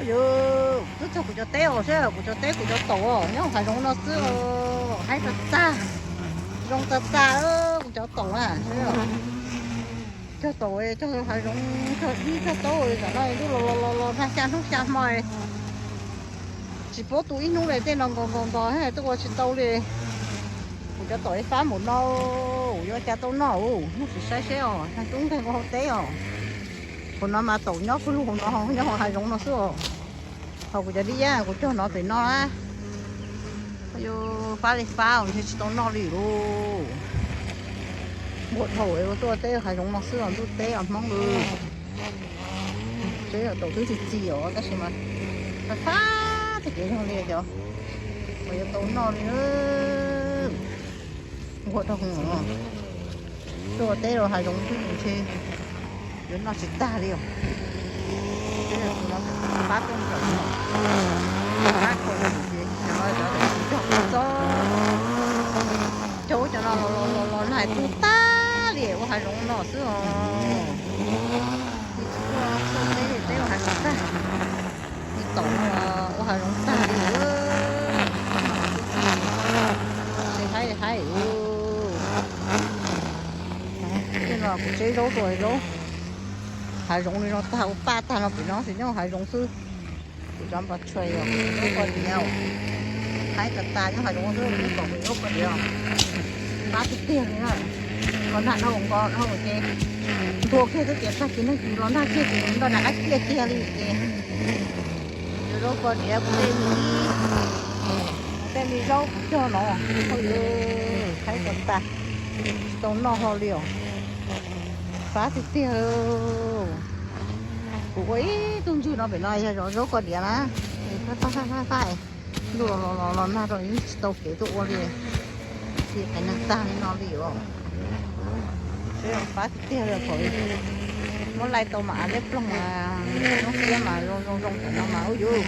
Yus twb txog kuv cov teb os, seb kuv cov teb kuv cov taum os nyob hauv hav zoov no xwb os, haib tag tag, zoo tag tag kuv cov taum na. Cog taum, cog hav zoov, cog dib cog taub, tam no ntuj los los los los nag xya hnub xya hmo, tsis paub tu ib hnub li, tej no nkos nkos nkos tuaj ua tsis tau li. Kuv cov taum fab npaum no, yuav cas tau noj, mus sim saib seb os, nag tub nkeeg ua hauv teb os. Hauv no mas taum nyob pawg lug hauv no, nyob hauv hav zoov no xwb os. Ho kuv cov dib iab kuv cog no pem no na, yuav fab li fab ntshe tsis tau noj li lauj. Nquag dhau ua tuaj teb hav zoov no xwb os, ntuj teb os Hmoob lauj. Seb taum twb txi txiv os tab sis mas fab fab tag kev zog li xyov uas yuav tau noj li. Nquag dhau, tuaj teb rau hav zoov xwb ntshe yuav noj tsis tag li os. Cov no los los los nag tug tag li ua hav zoov no xwb os. Tsis tuaj teb li, teb ua hav zoov tag. Tsis taum ua hav zoov tag li. Tsis haib haib. Tej no kuv tseb zaub rau zaub. Hav zoov li no tag ua paj tag no pem no tsis nyob hav zoov xwb. Kuv cov npas tshua os, zaub koj diav, haib tas tas nyob hav zoov xwb, pom zaub koj diav. Fab tiag tiag li na. Los nag dhau nkos dhau ces ntuag kiag xwb ces tag kis neeg tsis los nag kiag ces nroj nram qab ciaj kiag li ces. Zaub koj diav kuv tej me, kuv tej me zaub kuv cog no, haib tas tas, tsis tau noj hlo li os. Fab tiag tiag. Kuv ua ib tug ntswg no pem no yog zov zaub koj diav na. Fab fab fab fab, ntuj los los los nag rau yeej tsis tau kev tuaj ua li. Ces qev neeg tag li no li os. Seb fab tiag tiag li thaum muab laij tau mas av liab ploog mas noob siab mas zoo zoo zoo tam no mas ub yuv.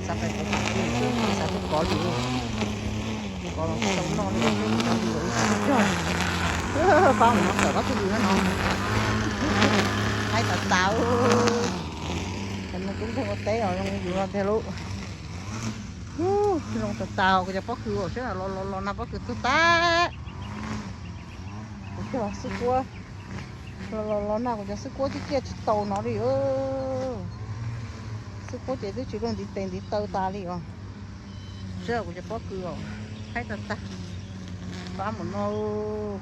Xav pais kov tam xwb, xav pais kov li. Kov los tau noj li, kov li ib tug cog. Fab mus no tawm pab tug li no. Haib tas tas. Cov no tub nkeeg ua teb os zoo yus no tiag lauj. Zoo tas tas kuv cov pob kws os, seb los los los nag pob kws tug tag. Kuv cog xwb kuab, los los los nag kuv cov xwb kuab twb ciaj tsis tau no li. Xwb kuab ces twb tsis luag ntiv tes ntiv taw tas li os. Seb kuv cov pob kws os, haib tas tas. Fab mus no,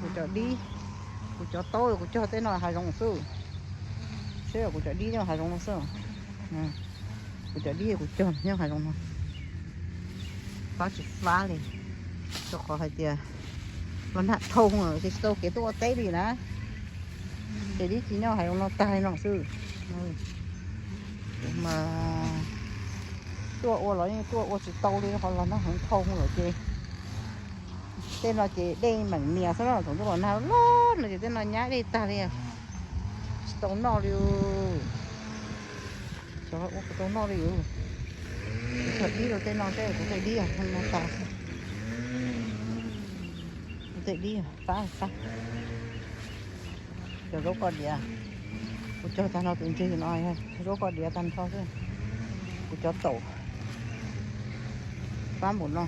kuv cov dib, kuv cov taub kuv cog tej no hav zoov xwb. Seb kuv cov dib nyob hav zoov no xwb. Kuv cov dib kuv cog nyob hav zoov no. Fab tsis fab li, rau qhov hais tias los nag dhau ces tsis tau kev tuaj ua teb li na. Ces dib tsis nyob hav zoov no tag li no xwb. Mas tuaj ua los yeej tuaj ua tsis tau li qhov los nag heev dhau lawm ces tej no ces dej meem nias xwb na, thaum ntuj los nag loj no ces tej no nyab dej tag li, tsis tau noj li. Xyov ua puas tau noj li. Kuv cog dib rau tej no seb kuv tej dib no tas. Kuv tej dib fab fab. Cov zaub koj diav, kuv cog tag no tus ntseg no, zaub koj diav tag nrho xwb. Kuv cov taum fab npaum no.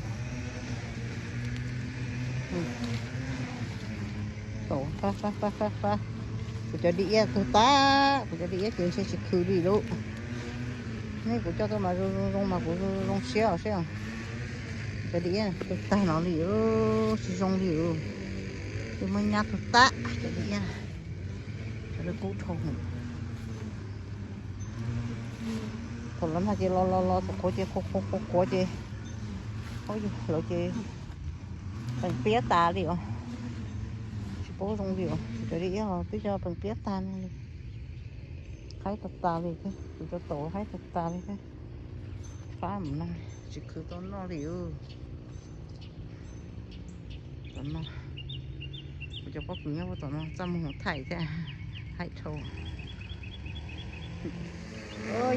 Taum fab fab fab fab fab. Kuv cov dib iab tug tag, kuv cov dib iab ces ntshe tsis khwv li lauj. Nej kuv coj tuaj mas zoo zoo mas kuv zoo siab os seb. Cov dib iab tug tag no li, tsis zoo li. Twb muab nyab tug tag cov dib iab. Cov dib kub dhau. Thaum los nag ces los los los thaum qhuav ces qhuav qhuav qhuav ces, lawv ces peem piab tas li os. Tsis paub zoo li os, cov dib iab twb coj peem piab tag no li. Haib tas tas li thiab, kuv cov taum haib tas tas li thiab. Fab mus no, tsis khwv tau noj li. Tom no, kuv cov pob kws nyob tom no txaj muag mus thaij thiab, haib dhau.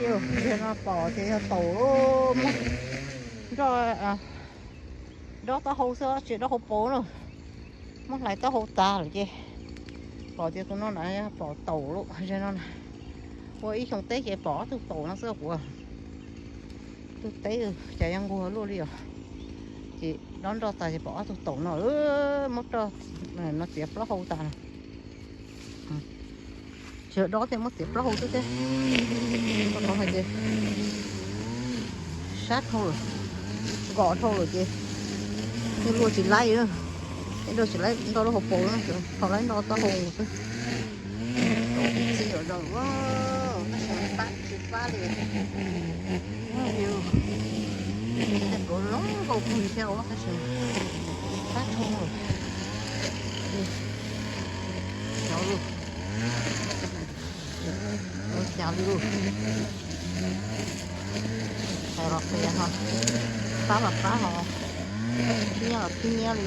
Yog no pom ces yog taum, muab nroj dob taub hau xwb tsis dob hauv paus na. Muab hlais taub hau tas lawm ces pom tias tus no na pom taum lawm, ze no na. Ua ib xyoo teb ces pom ob tug taum no xwb kuv. Teb cas yuav nquag luaj li os. Ces dob nroj tas ces pom ob tug taum no muab roj no txiav plaub hau tas. Tsis dob thiaj muab txiav plaub hau xwb thiab. Hais tias sab dhau lawm, nkom dhau lawm ces luag tsis laib, luag tsis laib nroj lub hauv paus, thaum laib nroj taub hau xwb. Txi zom zaws, tab sis pab tsis pab li. Pluav zoo nkauj kawg thiab os, tab sis pab dhau lawm. Ua cas li, hais los qia ho, pab los pab ho, nyiab los tib nyiab li.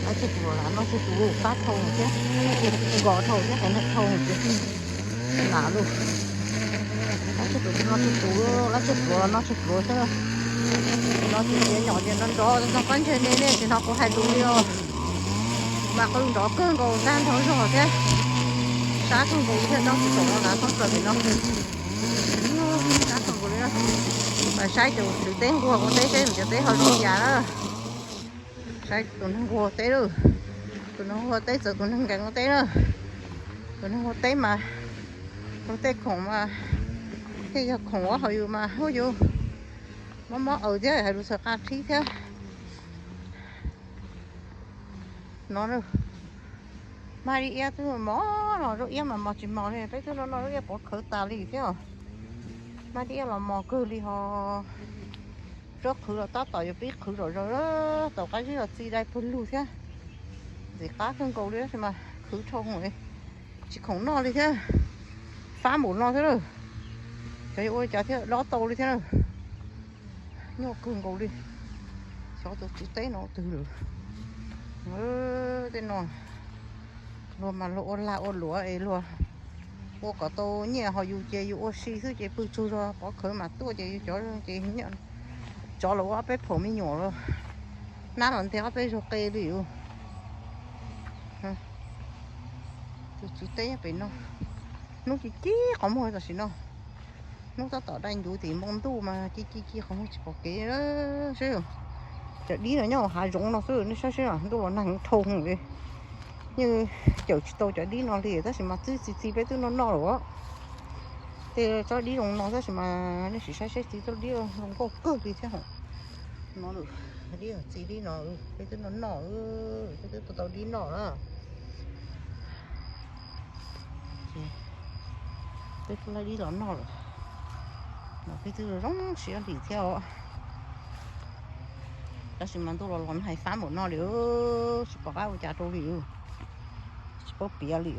Laib tsawg tus los noj tsawg tus, pab dhau thiab, nkos dhau thiab, qhov no dhau ces lam lug. Laib tsawg tus noj tsawg tus, laib tsawg pluav los noj tsawg pluav xwb. No ces tias nyom ces nrov nrov txog qab ntseg ne, nej tsis hnov kuv hais lus li os. Mas qw nrov kawg nkaus tag nrho zog thiab. Sab kawg nkaus thiab, nroj tsis taus no na, thoob plaws pem no. Sab kawg nkaus li. Mas saib tus tswv teb nquag ua teb seb nws cov teb ho zoo cas na. Saib tus neeg nquag teb lawm. Tus neeg nquag teb txawv tus neeg nkees ua teb na. Tus neeg nquag teb mas, tus tej khoom mas thiaj yog khoom ua hauv yus mas hu yus mob mob aws thiab hais lus txhaws qab qhib thiab. No, maj li iab twb mos los zaub iab mas mos tsis mos li, peb twb noj noj zaub iab pov khawv tas li thiab. Maj li iab los mos kawg li ho. Zaub qhwv los tab tom yuav pib qhwv zom zaws, tau qab zib los txi dai pawg lug thiab. Ntxim qab kawg nkaus li tab sis mas khwv dhau, tsis khoom noj li thiab. Fab npaum no thiab lawm. Xyov yuav ua li cas thiab, dob tau li thiab na. Nyuaj kawg nkaus li. Xyov tus tswv teb no twg lawm. Tej no luag mas luag ua lag ua luam es luag ua kom tau nyiaj ho yus ces yus ua si xwb ces pw tsaug zog pov khawv mas tuaj ces yus cov ces tsov los ua ob peb phaum me nyuam los nab los nteg ob peb zaug qe li. Tus tswv teb nyob pem no, hnub ci ci qhov muag tam sim no. Hnub tab tom dai ncuv tim npoo ntuj mas ci ci ci qhov muag tsis pom kev seb. Cov dib no nyob hav zoov no xwb, nej saib seb, ntuj los nag heev dhau li. Yeej cawm tsis tau cov dib no li tab sis mas txi txi txi peb twb noj noj lawm. Tej tsob dib zoo no tab sis mas nej sim saib seb txi tsob dib zoo nkauj kawg li thiab. No, dib txi dib no, peb twb noj noj, peb twb tau tau dib noj na. Peb twb laib dib los noj lawm. No peb twb zoo siab li thiab os. Tab sis mas ntuj los los nag heev fab npaum no li, tsis pom qab ua cas rau li. Tsis paub piav li.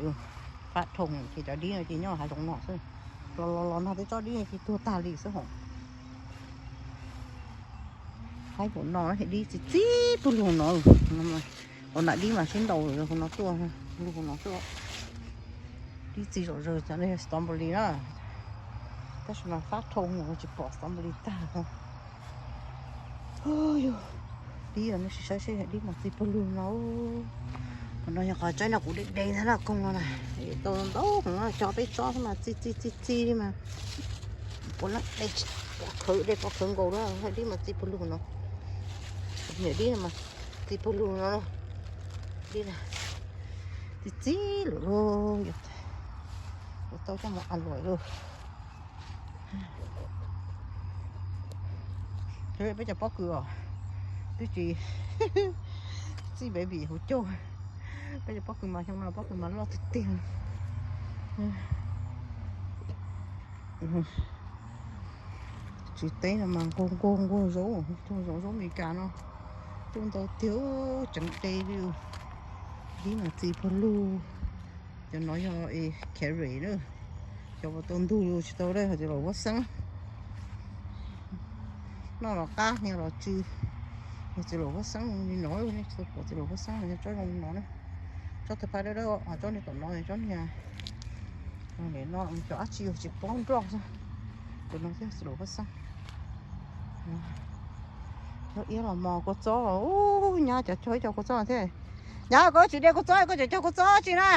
Fab dhau ces cov dib no ces nyob hav zoov no xwb. Los los los nag tej tsob dib no ces tuag tag li xwb hos. Haib npaum no dib txi txi pug lug no. Ua nram dib mas sib ntaus lawm, hauv no tuaj, lug hauv no tuaj. Dib txi zom zaws, cov no yog strawberry na. Tab sis mas fab dhau tsis pom strawberry tag ho. Dib, nej sim saib seb, dib mas txi pug lug no. Qhov no yog qhov tsob no kuv de de ntag no, koog no na. Tau ntau heev, cov peb tsob mas txi txi txi txi li mas. Ua no de pov khawv, de pov khawv nkaus na, dib mas txi pug lug no. Niam dib mas txi pug lug no. Dib txi txi lawm lauj, yuav tau coj mus a luam lauj. Peb cov pob kws os, twb tsis txij baby hauv caug. Peb cov pob kws mas xyoo no pob kws mas loj tiag tiag. Tswv teb no mas nquag nquag nquag zaub, zaub Amelikas no tuaj ntau tiag, tseev de li. Dib mas txi pug lug. Cov no yog carrot na. Cov uas tau ntug tsis tau dai, hais tias los vuab xeeb. Noj los qab, hnia los tsw. Yog txiv laum vuab xeeb li no, nej tsis tau pom txiv laum vuab xeeb, yog tsob zoo no na. Tsob thawj pha dawb dawb, tsob niag tom no, tsob niag no, cov dab tsi yus tsis paub nroj xwb. Tus no thiaj txiv laum vuab xeeb. Cov iab los mos kua txob, nyab cov cog ib co kua txob thiab. Nyab, koj tsis de kua txob, koj tseem cog kua txob tsi na?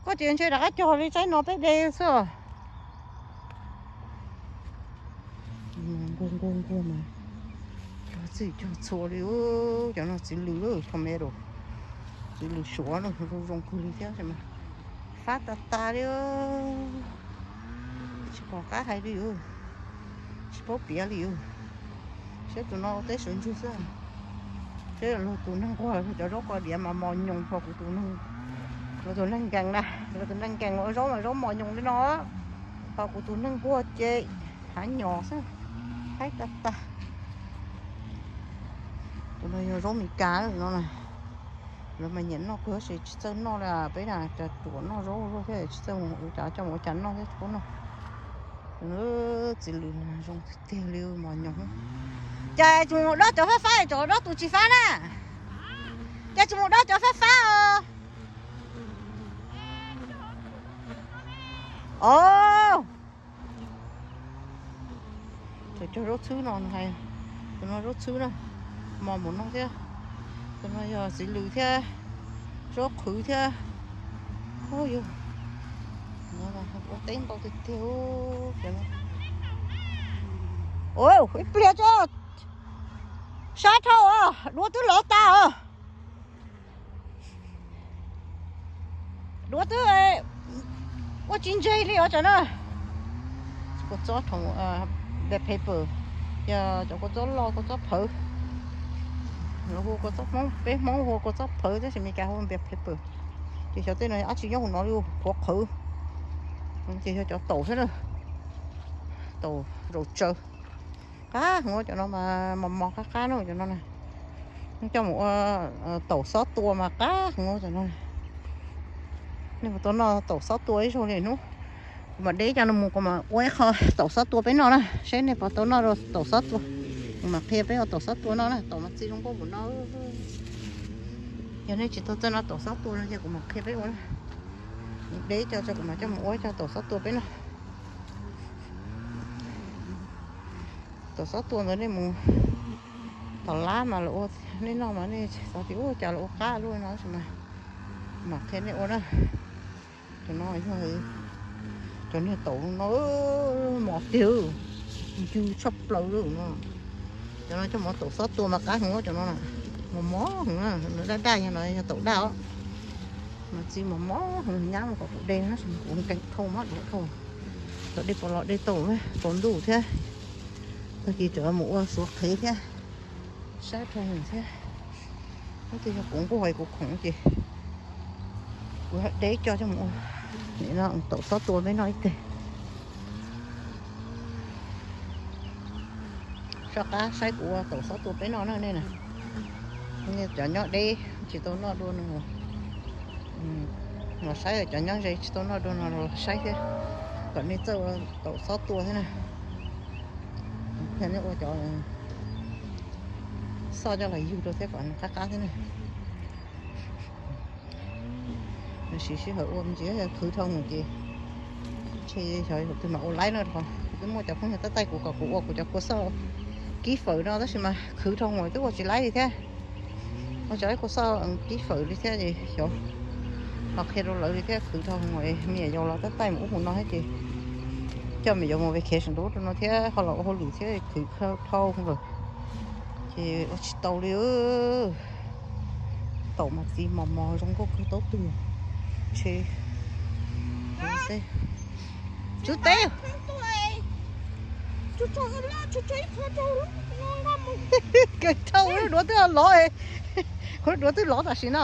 Koj ces ntshe rov qab cog li tsaib no peb de xwb. Nquag nquag nquag mas cog txwj cog txhua li. Cov no txiv lws, tornado, txiv lws Suav no zoo zoo kawg li thiab mas fab tas tas li. Tsis pom qab hais li, tsis paub piav li. Saib tus no ua teb sawv ntsug xwb. Saib luag tus neeg nquag cov zaub qos diav mas mos nyoos, ho kuv tus neeg, luag tus neeg nkees na, luag tus neeg nkees ua zaub mas zaub mos nyoos li no, ho kuv tus neeg nquag ces hav nyos xwb, haib tas tas. Tus no yog zaub Meskas no na. Lawv mas nyiam noj kawg tab sis tsis txawj noj li peb na, cas ruam noj zaub luaj thiab tsis txawj mus ua cas coj mus ua cas noj thiab tsis paub noj. Txiv lws zoo tiag tiag li mos nyoos. Cas tsis mus dob cov fab fab, cov dob tus tsis fab na? Cas tsis mus dob cov fab fab os? Os, cog zaub txhwb no hais, tus no zaub txhwb na, mos npaum no thiab. Tus no yog txiv lws thiab, zaub qhwv thiab. Yog ua teb ntau tiag tiag. Ib pliag tso, sab dhau os, duav twb lov tas os. Duav twb ua tsis ntseg li os cov no. Kua txob rhoom bag paper, yog cov kua txob loj kua txob phawv. Lawv hu kua txob Hmoob, peb Hmoob hu kua txob phawv tab sis Meskas hu bag paper. Ces xyov tej no dab tsi nyob hauv no li, qhuav qhawv. Ces yog cov taum xwb na. Taum zaum tsaws. Qab heev cov no mas mos mos qab qab na cov no na. Coj mus ua taum xob tua mas qab heev cov no. Nej puas tau noj taum xob tua ib zaug li hnub? Kuv mam de cov no mus kuv mam ua ib qho taum xob tua peb noj na, saib nej puas tau noj taum xob tua. Kuv mam qhia peb ua taum xob tua noj na, taum mas txi zoo nkauj npaum no. Yog nej tsis tau txawj noj taum xob tua no ces kuv mam qhia peb ua na. De cov tso kuv mam coj mus ua cov taum xob tua peb noj. Taum xob tua ntawd nej mus tom lab mas lawv ua, nej noj mas nej xav tias ua cas lawv ua qab luaj no tab sis mas mam qhia nej ua na. Cov no yog cov niag taum no mos tiag, ncw tshaj plaws li no. Cov no coj mus taum xob tua mas qab heev cov no, mos mos heev, daj daj yog no yog taum daj os. Mas txi mos mos heev, nyab mas kom kuv de tab sis kuv nkees dhau mab duav dhau. Cov dej pos los dej tau, tsaus ntuj thiab, tag kis tseem mus ua suav qhev thiab, saib dhau heev thiab. Tab sis yog kuv nquag kuv khoom ces kuv de coj coj mus ua. Nim no taum xob tua peb noj ib teg. Soj qab saib kuv ua taum xob tua peb noj na nej na. Cov nyob deb tsis tau noj dua no los saib, cov nyob ze tsis tau noj dua no los saib thiab, kom nej txawj ua taum xob tua thiab na. Thiab nej ua cov xoj coj los yug rau thiab kom nws qab qab thiab na. Nws siv sij hawm ua me ntsis, khwv dhau mus ces ntshe xyov yog twg mam ua laib no. Twb muaj cov phooj ywg tab taij kuv kom kuv ua kuv cov kua xoj kib fawm no tab sis mas khwv dhau mus twb ua tsis laib li thiab. Ua tsis laib kua xoj kib fawm li thiab ces xyov los qhia rau lawv li thiab, khwv dhau mus. Me nyuam yaus los tab taij mus ub mus no thiab ces coj me nyuam yaus mus vacation rau ub rau no thiab ho los ua hauj lwm thiab khwv dhau lawm ces ua tsis tau li. Taum mas txiv mos mos zoo nkauj kawg taub twg. Ntshe tswv teb, kawg dhau, duav twb lov, duav twb lov tam sim no.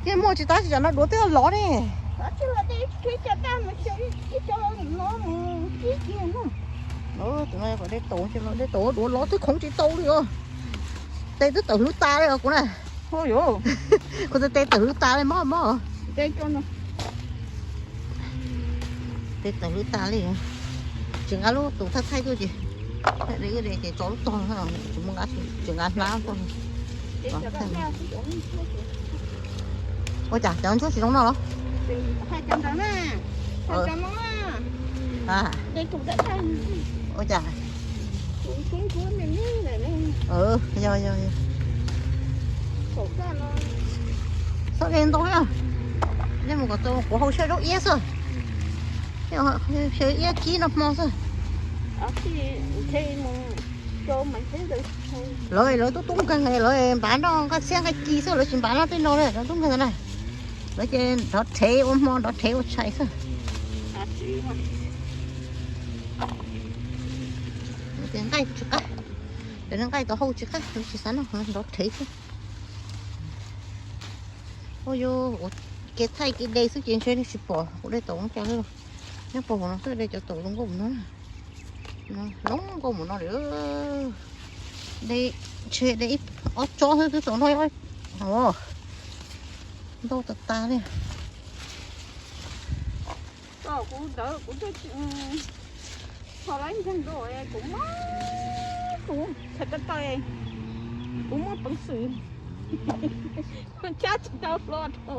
Yeej muaj tsis tab sis tsam no duav twb lov ne. Tus no kom dej taum, dej taum duav lov twb khoov tsis tau li os. Tes twb tawm hlwv tas li os kuv na. Kuv tes tawm hlwv tas li mob mob. Tes tawm hlwv tas li. Tsis nqa lub tus thaj thaij tuaj ces de ces tso lub tog, tsis muaj nqa, tsis nqa hlab tuaj. Ua cas cov ntsuab tsis zoo noj los? Ua cas? Yog yog yog. Xauj de ntau na. Nej mus kom tau, kuv hau xyaw zaub iab xwb. Xyaw iab kib noj hmo xwb. Lawv, lawv tub tub nkeeg, lawv npaj noj nqaij txhiab nqaij ci xwb, lawv tsis npaj noj tej no li, lawv tub nkeeg na. Lawv ces nrov rhev ua hmo, nrov rhev ua tshais xwb. Ces nqaij tsis qab, ces nqaij tau hau tsis qab, lawv tsis xav noj, nrov rhev xwb. Ua yus ua kev thaij kev de xwb ces ntshe tsis pom kuv de taum ua cas li. Nyob puag hauv no xwb, de cov taum zoo nkauj no. Zoo nkauj mus no li. De, ntshe de ib ob tsob xwb twb tau noj, ntau tas tas li. Kuv ntawd kuv ho lab nceeg dua, kuv mob, kuv txhais tab taw, kuv muaj peev xwm cab tsis tau hlo rau,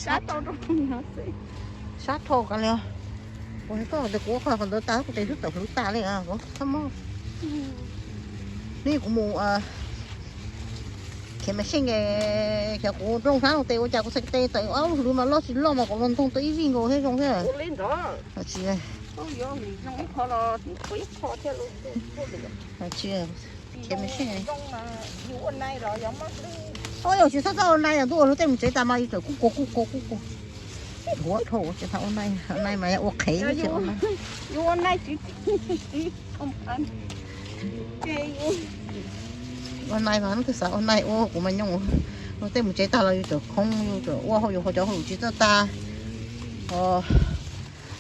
cab tau rau no xwb. Sab dhau kawg li. Kuv hais koj tias kuv ua qhov ntawd tas kuv tes xub taum hlwv tas li, kuv txhob mob. Neb kuv mus khiav mas xyeej, khiav kuv nplooj hlab tes ua cas kuv txhais tes tawm ob lub hlwv mas loj tsis loj mas kuv los ntog tau ib vij nkaus thiab zoo thiab. Tsis, tsis, khiav mas xyeej. Ua yog tsis txhob txhob ua nai, ntuj ua luag tej mus tsev tas mas yus txawm kuj kua kuj kua kuj kua. Huav dhau tsis txhob ua nai, ua nai mas yog ua qhev. Ua nai mas hnub twg xav ua nai ua kuv mas nyob, luag tej mus tsev tag los yus txawm khoob, yus txawm ua hauj lwm, hauv cov hauj lwm tsis txawj tag.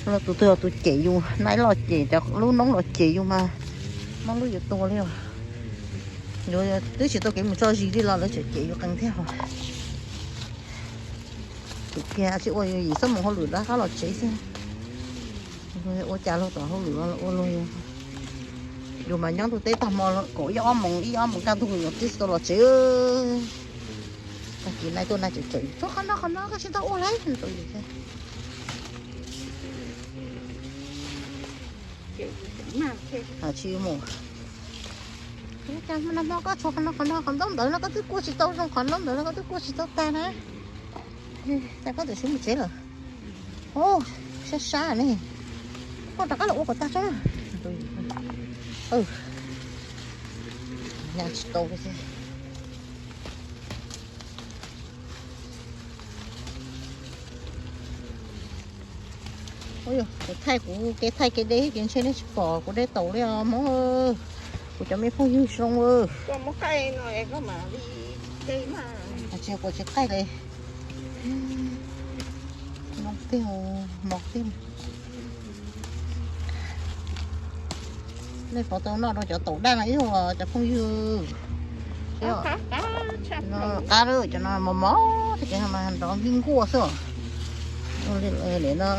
Los tus twg los tus cem yus, nai los cem, cov lub noob los cem yus mas mob lub yuav tuag li os. Yus twb tsis tau kev mus tso zis li los lawv tseem cem yus qees thiab os. Tus kiag tsis ua yus yim xab moos hauj lwm rov qab los tsev xwb. Ua cas luag tom hauj lwm los ua luag, yus mas nyob ntuj teb tag hmo kaum ib ob moos, ib ob moos kaj ntug yus twb tsis tau los tsev. Tag kis nai tuaj nai tseem tsawm, tshuav qhov no qhov no koj tsis tau ua lauj. Tsis mus. Cas hmo no koj tshuav qhov no qhov no, qhov ntaub ntawv no koj twb kuaj tsis tau zoo, qhov ntaub ntawv no koj twb kuaj tsis tau tag na. Cas koj txawm sib mus tsev lawm? Sab sab ne. Koj rov qab los ua kom tag tso. Nyas tsis tau li. Kuv thaij kuv kev thaij kev de ces ntshe nej tsis pom kuv de taum li os mog. Kuv cov me phooj ywg zoo, tsis kuv tsis qaij li. Noo tiag, mos tiag. Nej puas tau noj rau cov taum daj no ib zaug cov phooj ywg? Qab lawm, cov no mos mos thiab, ces mas nrov nkib nkuaj xwb. Nim no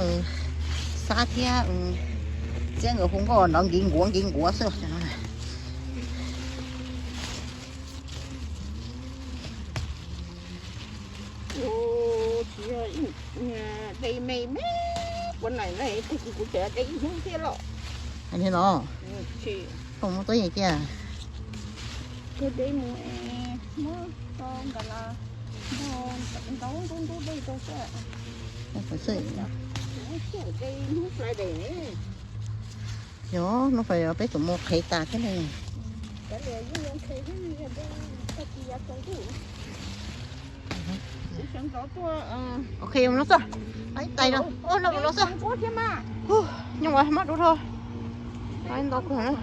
Xab thiab Txiab nkawd hu nkauj nrov nkib nkuav nkib nkuav xwb cov no. Tsis yog de me me, kuv naim na, tag kis kuv tseem de ib hnub thiab los. Li no, koj muab tuab yeej cia. Kawg de mus, muab tau nkas las npog ntau ntub ntub dej rau xwb. Yog hnub Friday ne. Yog hnub Friday peb tseem mus qhev tas thiab ne. Ok, mus no xwb. Tais no, no mus no xwb. Nyob ua mab dub rho. Ntau kawg.